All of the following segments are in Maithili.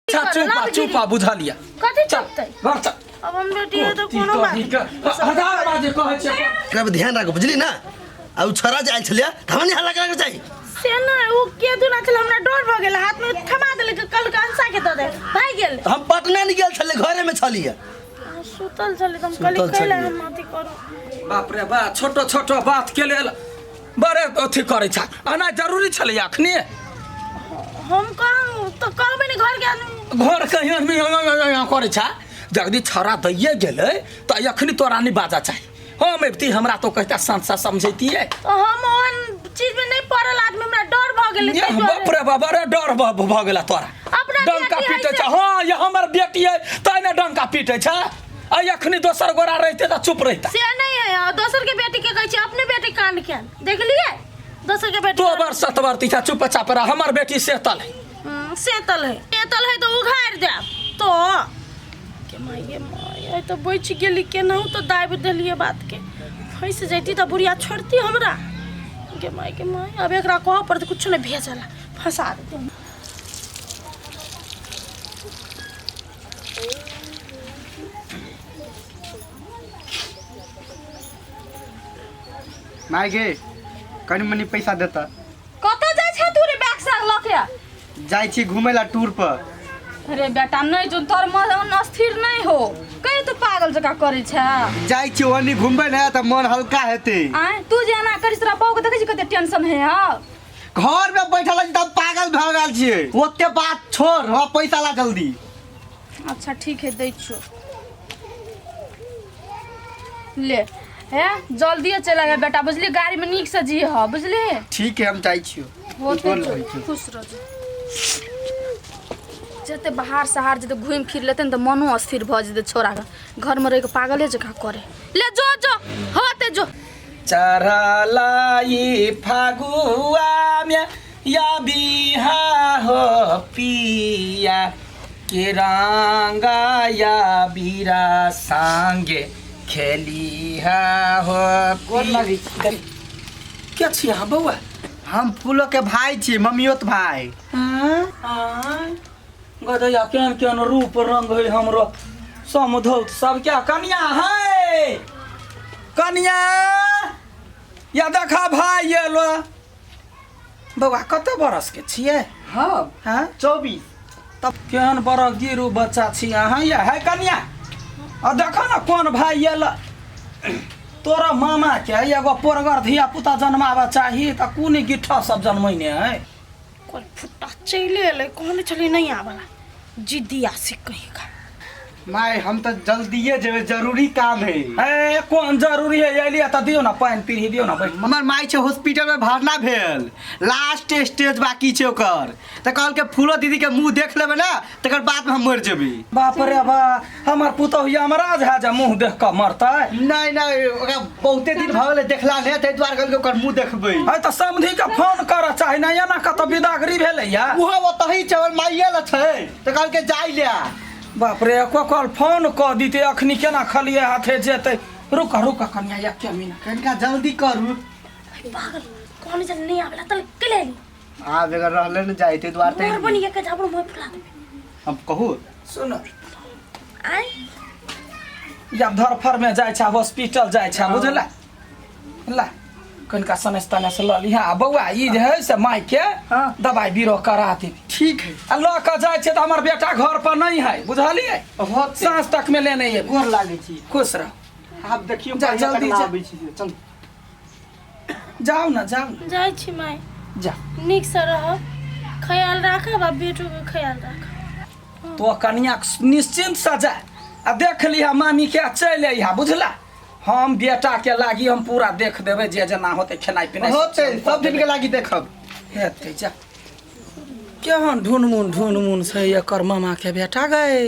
अच्छा चुप चुप बुझलिया। कथी चल चुपतै? घर चल। अब हम बेटी है तो कोनो बात ठीक है, हजार बाजे कहै छै। एकरा पर ध्यान राखू, बुझली ना? आ उ छोरा जे आयल छलियै तऽ हमरा नहि हल्ला करैके चाही। से नहि, ओ के दुना छल, हमरा डर भऽ गेल, हाथ में थमा देलक, कल के अंसा के दऽ दे भागि गेल। तऽ हम पटना नहि गेल छलियै, घरे में छलियै। अहाँ सुतल छलियै तऽ हम कहली सुतल कैला छलियै। हम अथी करू। बाप रे बा, छोटो छोटो बात के लेल बड़े अथी करै छै। आना जरूरी छलै अखनी? हम कहूँ तऽ कहबै ने घर के आदमी। घर के आदमी यहाँ करै छै। जगदी छड़ा दैये गेलै तऽ अखनी तोरा नहि बाजा चाही। हम अबती हमरा तो कहता सांसा समझैतियै। तऽ हम ओहन चीज में नहि पड़ल आदमी, हमरा डर भऽ गेलै ताहि दुआरे। बाप रे बाप, अरे डर भऽ गेला तोरा। अपना डंका बेटी है पीटै से। छै। हँ, ये हमर बेटी है तै ने डंका पीटै छै। आ अखनी दोसर गोरा रहिते तऽ चुप रहिता। से नहीं है, और दोसर के बेटी के कहै छी, अपने बेटी कांड के देखलियै दोसर के बेटी। तो बर सतबर तीछा चुप चाप रह, हमर बेटी सेतल है। सेतल है, सेतल है तो उघारि देब तो के माय गे माय। आइ तऽ बचि गेली, केनाहु तऽ दाबि देलियै बात के, फँसि जैती तऽ बुढ़िया छोड़ती हमरा। गे माय गे माय, आब एकरा कहऽ पड़तै कुछो नहि भेजला, फँसा देतै। माय गे, कनि मनि पैसा देता। कतऽ जाइ छै तू रे बैग साग लऽ के? जाइ छी घूमे ला टूर पर। अरे बेटा नहि जो, तोर मन अस्थिर नहि हो, कहीं तू पागल जकाँ करै छै। जाइ छी ओनी घूमबै ने तऽ मन हल्का हेतै। आँय, तू जे एना करिस तोरा बाबू के देखै छी कते टेंशन है। हँ, घर में बैठल छी तऽ पागल भऽ गेल छियै। ओते बात छोड़, हमरा पैसा ला जल्दी। अच्छा ठीक है, दै छियौ, ले। हे, जल्दिए चलि आबे बेटा, बुझली? गाड़ी में नीक से जी ह, बुझली? ठीक है, हम जाइ छियौ। होते गोर लगै छियौ। खुश रह। जते बाहर सहार जते घूमि फिर लेते ने तऽ मनो अस्थिर भऽ जेतै छोड़ाके। घरमे रहि कऽ पागले जकाँ करे। ले जो जो होते जो। चढ़लाई फगुआ में या बिहा हो पिया के रंगा या बीरा संगे खेली हो। गोर लगै छी। के छी अहाँ बौआ? हम फूलो के भाई छी, ममियोत भाई। गदैया, केहन केहन रूप रंग है हमरो समधौत सब। क्या कनिया है? कनिया या देखा भाई एलो। बौआ, कते बरस के छियै? हाँ। हाँ? 24। तब केहन बड़ गिरू बच्चा छी अहाँ। या है कनिया, आ देखो ने कोन भाई एल। तोरा मामा के एगो पोरगर धिया पुता जन्माबऽ चाही तऽ कोन गिट्ठा सब जन्मैने है। कोन फुट्टा चलि एलै? कहने छलियै नहि आबला, जिद्दी आशिक कहीं का। माय, हम तऽ जल्दिए जेबै, जरूरी काम है। ए, कोन जरूरी है? एलियै तऽ दियौ ने पानि पीढ़ी, दियौ ने बैठ। हमर माय छै हॉस्पिटल में भरना भेल, लास्ट स्टेज बाकी छै ओकर, तऽ कहलकै फूलो दीदी के मुंह देख लेबै ने तकर बाद में हम मरि जेबै। बाप रे बा, हमर पुतहु यमराज है जे मुंह देख कऽ मरतै? नहीं नहीं, ओकरा बहुते दिन भऽ गेलै देखला नहि, ताहि दुआरे कहलकै ओकर मुंह देखबै। है तऽ समधी के फोन करऽ चाही ने, एना कतऽ विदागरी भेलैया? ओहो ओतहि छै, हमर माइये लग छै, तऽ कहलकै जाइ ले। बाप रे, एको कॉल फोन कऽ दिते। अखनी केना खलिए हाथे जेतै? रुक रुक कनिया, एक मिनट। कनिका जल्दी करू। पागल, कहने छलियै नहि आबला तऽ केले एली? आब अगर रहले ने जाइ ताहि दुआरे मोर बनी के झापड़ मोह फुला देबै। हम कहू। सुन। आय। या धरफर में जाइ छै, हॉस्पिटल जाइ छै, बुझला? ला कनिका सनेस तनेस लऽ लिहा। आ बौआ, ई जे है से माय के हाँ। दवाई बीरो करा देबी। ठीक है। आ लऽ कऽ जाइ छै तऽ हमर बेटा घर पर नहि है, बुझलियै? होते। साँझ तक में लेने एबै। गोर लागै छी। खुश रह। आब देखियौ जा, कहिया तक जल्दी ना जा। आबै छी से। चल। जाउ ने, जाउ ने। जाइ छी माय। जा। नीकसँ रहब, ख्याल राखब आ बेटोके ख्याल राखब। तो कनिया निश्चिंत से जा आ देख लिहा मामी के, आ चलि अइहा, बुझला? हम बेटा के लागी हम पूरा देख देबै, जे जेना होतै खेनाइ पिनाइ होते सब दिन के लागी देखब। हेतै, जा। केहन ढुनमुन ढुनमुन छै एकर मामा के बेटा गए।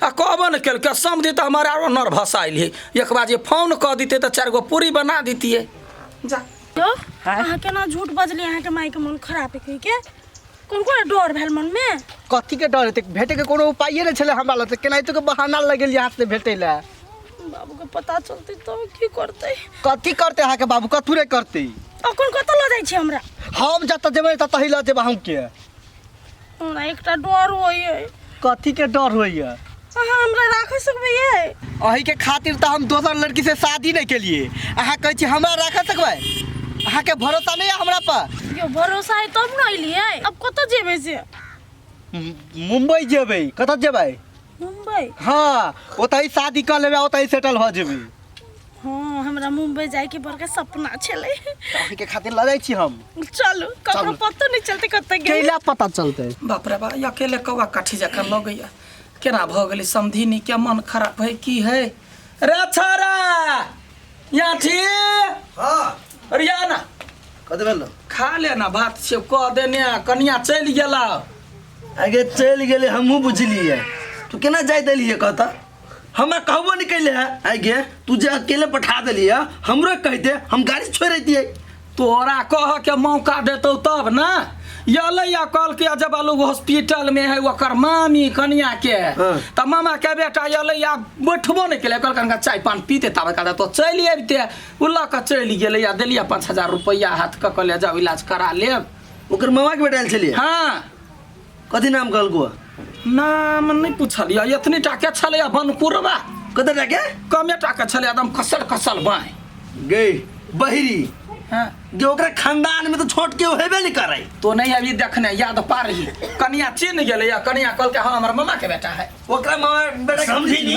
आ कहबो ने केलकै समझी तऽ हमर आरो नर्वस आयल है। एक बार जे फोन कऽ दितै तऽ चारि गो पूरी बना दितियै। जा। यौ, अहाँ केना झूठ बजलियै? अहाँके मायके मन खराब है कहि के कोन कोन डर भेल मनमे? कथी के डर हेतै? भेटे के कोनो उपाये नहि छलै हमरा लग, तऽ केनाहितो के बहाना लगेलियै हाथ से भेटै लए। बाबूके पता चलतै तऽ की करतै? कथी करतै अहाँके बाबू? कथू नहि करतै। अखन कतऽ लऽ जाइ? जाइ छी हमरा? हम जतऽ जेबै ततऽ ही लऽ जेबै अहूँके। हमरा एकटा डर होइए। कथी के डर होइए? अहाँ हमरा राखऽ सकबै ये? अहीके खातिर तऽ हम दोसर लड़की से शादी नहि केलिए। अहाँ कहै छी हमरा राखऽ सकबै? अहाँके भरोसा नहि यऽ हमरा पर? यो भरोसा है तब न एलियै। अब कतऽ जेबै से? मुंबई जेबै। कतऽ जेबै? मुंबई। हाँ, ओतहि शादी कऽ लेबै, ओतहि सेटल भऽ जेबै। हाँ, हमरा मुंबई जायके बड़का सपना छलै। तऽ अहीके खातिर लऽ जाइ छी हम। चलू, ककरो चलू। पतो नहि चलतै कतऽ गेलै। कैला पता चलतै? बाप रे बा, अकेले कौआ काठी जकाँ लगैया। केना भऽ गेलै समधिनी के मन खराब है की है? रे छोरा यहाँ छी? हाँ। अरे या ना। कथी भेलो? खा ले ना, भात से कह देने कनिया चलि गेला। आगे चलि गेलै, हमहूँ बुझलियै। तू केना जाय देलियै कहता? हमरा कहबो नहीं कैले है। आगे तू जे अकेले पठा देलियै, हमरो कहते हम गाड़ी छोड़ रहितियै। तोरा कह के मौका देतौ तब ना। एलै या कहलकै जब आलू हॉस्पिटल में है ओकर मामी कनिया के। हाँ। तऽ मामा के बेटा एलै या बैठबो नहि केलै, कहलकै चाय पान पीते तब कहलकै तो चलि अबिते। ओ लऽ कऽ चलि गेलै या देलियै 5000 रुपैआ हाथ कऽ कहलियै जाउ इलाज करा लेब। ओकर मामा के बेटा आयल छलियै? हाँ। कथी नाम कहलको? नाम नहि पुछलियै, एतनी टा के छलैया बनकुरबा। कते टा के? कमे टा के छलै, एकदम कसल कसल बाँहि। गई बहिरी। हाँ। जे ओकरा खानदान में तो छोट के हेबे नहीं करे। तो नहीं अभी देखने याद पारही, कनिया चिन्ह गेलै या कनिया कहलकै हाँ हमर मामा के बेटा है। ओकरा मामा बेटा के समझिनी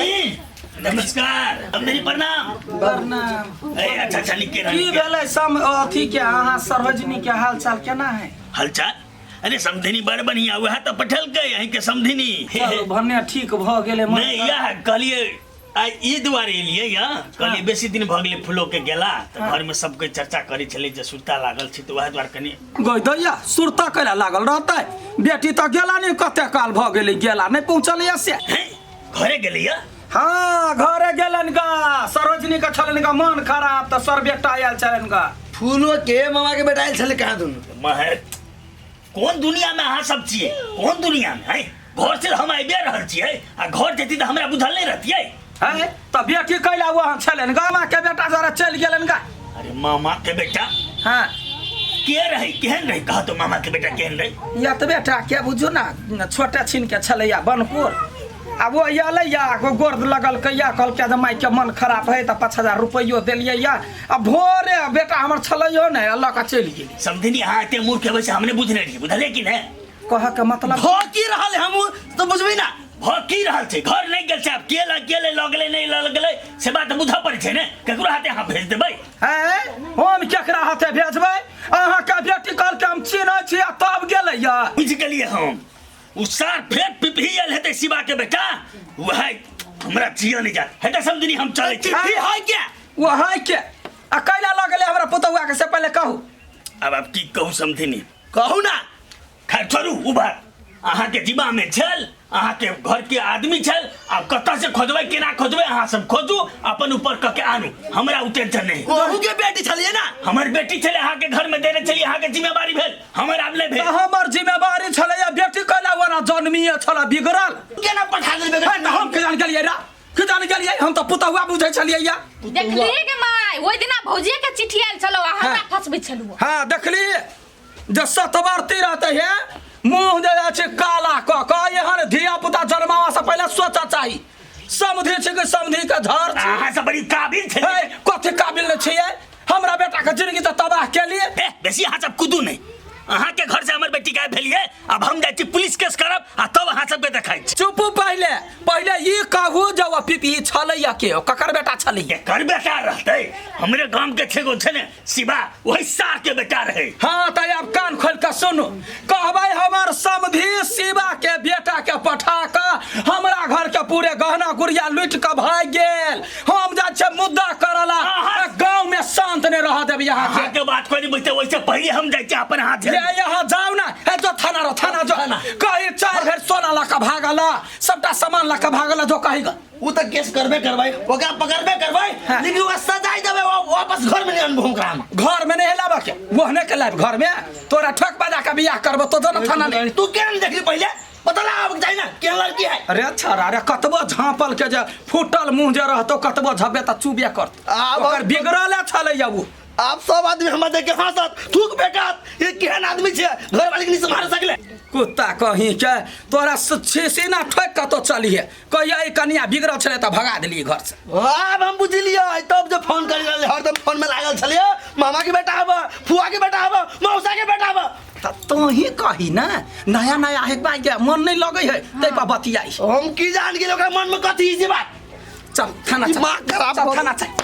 नमस्कार, समझिनी प्रणाम। प्रणाम। ए अच्छा अच्छा निके की रही। भेलै सम अथी के अहाँ सरोजनी के हाल चाल केना है? हालचाल अरे समधिनी बड़ बढ़िया, वएह तऽ पठेलकै अहीं के समधिनी। चलू भने ठीक भऽ गेलै मन। नहीं यह कहलिए आइ ई दुआरे एलियै या कहलिए बेसी दिन भऽ गेलै फूलो के गेला तऽ घर में सबके चर्चा करै छलै जे सुरता लागल छै, तऽ वएह दुआरे कनि गई दैया सुरता कैला लागल रहतै? बेटी तऽ गेला नहि, कते काल भऽ गेलै गेला नहि पहुँचल या से। हैं घरे गेलै या? हाँ घरे गेलन गा, सरोजनी के छलन गा मन खराब तऽ सर बेटा आयल छलन गा। फूलो के मामा के बेटा आयल छलै कहाँ दुनू? महे कोन दुनिया में अहाँ सब छियै, कोन दुनिया में है? घर से हम आबि रहल छियै आ घर जेती तऽ हमरा बुझल नहि रहतियै। है तऽ बेटी कैला वहाँ छलन गा, मामा के बेटा जरा चलि गेलन गा। अरे मामा के बेटा? हाँ। के रहे, केहन रहे कह तो, मामा के बेटा केहन रहे? या तऽ बेटा के बुझू ना, छोटे छिन के छलैया बनपुर। आ वो अयलै या गोर लगलकै या कहलकै जे माय के मन खराब है तऽ 5000 रुपैयो देलियै या। आ भोरे बेटा हमर छलैयो नहि, लऽ कऽ चलि गेली। समधिनी अहाँ एते मूर्ख हेबै से हम नहि बुझने रहियै, बुझलियै कि नहि? कहऽ के मतलब भऽ की रहल है हमहूँ तऽ बुझबै ना। भऽ की रहल छै? घर नहि गेल छै, आब के लग गेलै, लऽ गेलै, नहि लऽ गेलै से बात बुझऽ पड़ै छै ने। केकरो हाथे अहाँ भेज देबै? हैं हम केकरा हाथे भेजबै? अहाँके बेटी कहलकै हम चिन्है छी आ तब गेलै या। बुझि गेलियै हम, ओ सार फेर पिपही आयल हेतै शिवा के बेटा, वएह हमरा जिया नहि जात हेतै। समधिनी हम चलै छी। पिपही है के? ओ है के? आ कैला लऽ गेलै हमरा पुतहुआ के से पहिले कहू। आब की कहू समधिनी? कहू ना। खैर छोड़ू ओ बात, अहाँके जिम्मा में छल, अहाँके घर के आदमी छल, आब कतऽ से खोजबै केना खोजबै अहाँ सब खोजू, अपन ऊपर कऽ के आनू, हमरा ओ टेंशन नहि। अहूँ के बेटी छलियै ना? हमर बेटी छलै, अहाँके घर में देने छलियै, अहाँके जिम्मेवारी भेल, हमर आब नहि भेल। तऽ हमर जिम्मेवारी छलैया बेटी कैला ओना जन्मिए छल बिगड़ल? केना पठा देलबै? है, तऽ हम के जान गेलियै रा, के जान गेलियै? हम तऽ पुतहुआ बुझै छलियै या। देखली गे माय, ओहि दिना भौजिए के चिट्ठी आयल छलौ आ हमरा फंसबै छलौ। हाँ देखली जे सतवर्ती रहते है मुंह जे जाइ छै काला कऽ कऽ, एहन धिया पुता जन्मावा से पहिले सोचऽ चाही। समधि छै कि समधि के धर छै। अहाँ सब बड़ी काबिल छै। है, कथी काबिल नहि छियै? हमरा बेटा के जिंदगी तऽ तबाह केलिए। ए, बेसी अहाँ सब कुदू नहि, अहाँ के घर से हमर बेटी गायब भेलिए, अब हम जाइ छी पुलिस केस करब आ तब अहाँ सबके देखाइ छी। चुप, पहिले पहिले ई कहू जे ओ पिपही छलैया के, ओ ककर बेटा छलैया? केकर बेटा रहतै? हमरे गाम के छै एगो छै ने शिवा, वही सार के बेटा रहे। हाँ तऽ आब कान खोल कऽ सुनू, कहबै हमर समधि शिवा के बेटा के पठा कऽ हमरा घर के पूरे गहना गुड़िया लूटि कऽ भागि गेल। हम जाइ छियै मुद्दा करऽ ला, गाँव में शांत नहीं रह देब यहाँ के। अहाँ के बात कोई नहीं बुझते, वैसे पहले हम जाइ छियै अपन हाथ ये यहाँ जाओ ना, हे जो थाना रो थाना जो, कहीं 4 भर सोना ला कऽ भागल, सबटा सामान ला कऽ भागल, जो कही ग। उ तऽ केस करबे करबै, ओकरा पकड़बे करबै, हाँ। लेकिन ओकरा सजाय देबै, वो वापस घर में नहीं अनबो ओकरा हम। घर में नहीं लाबऽ के, ओहने के लाब घर में, तोरा ठक बजा के बियाह करबो तो जो ना थाना में। तू केना नहीं देखली पहिले? पता लगाबऽ के चाही ना केहन लड़की है। अरे छोरा, अरे कतबो झाँपल के जे फूटल मुँह जे रहतो, कतबो झबे तऽ चुबे करतो। आब ओकर बिगड़ले छलैया उ। आप सब आदमी हमरा देख के हंसत थूक फेंकत, ये केहन आदमी छै, घर वाली के नहीं सम्हार सकले। कुत्ता कहीं के तोरा सीना ठोकि कतौ चलिहे, कहिया ई कनिया बिगड़ल छलै तऽ भगा देलियै घर से। आब हम बुझलियै तब जे फोन करी रहलै, हरदम फोन में लागल छलियै, मामा के बेटा आब, फुआ के बेटा आब, मौसा के बेटा आब। तऽ तोही कही ने, नया नया हे भाई के मन नहीं लगै है तै पर बतियाई। हम की जान गेल ओकरा मन में कथी छै बात। चल थाना चल, दिमाग खराब चल भऽ थाना चल।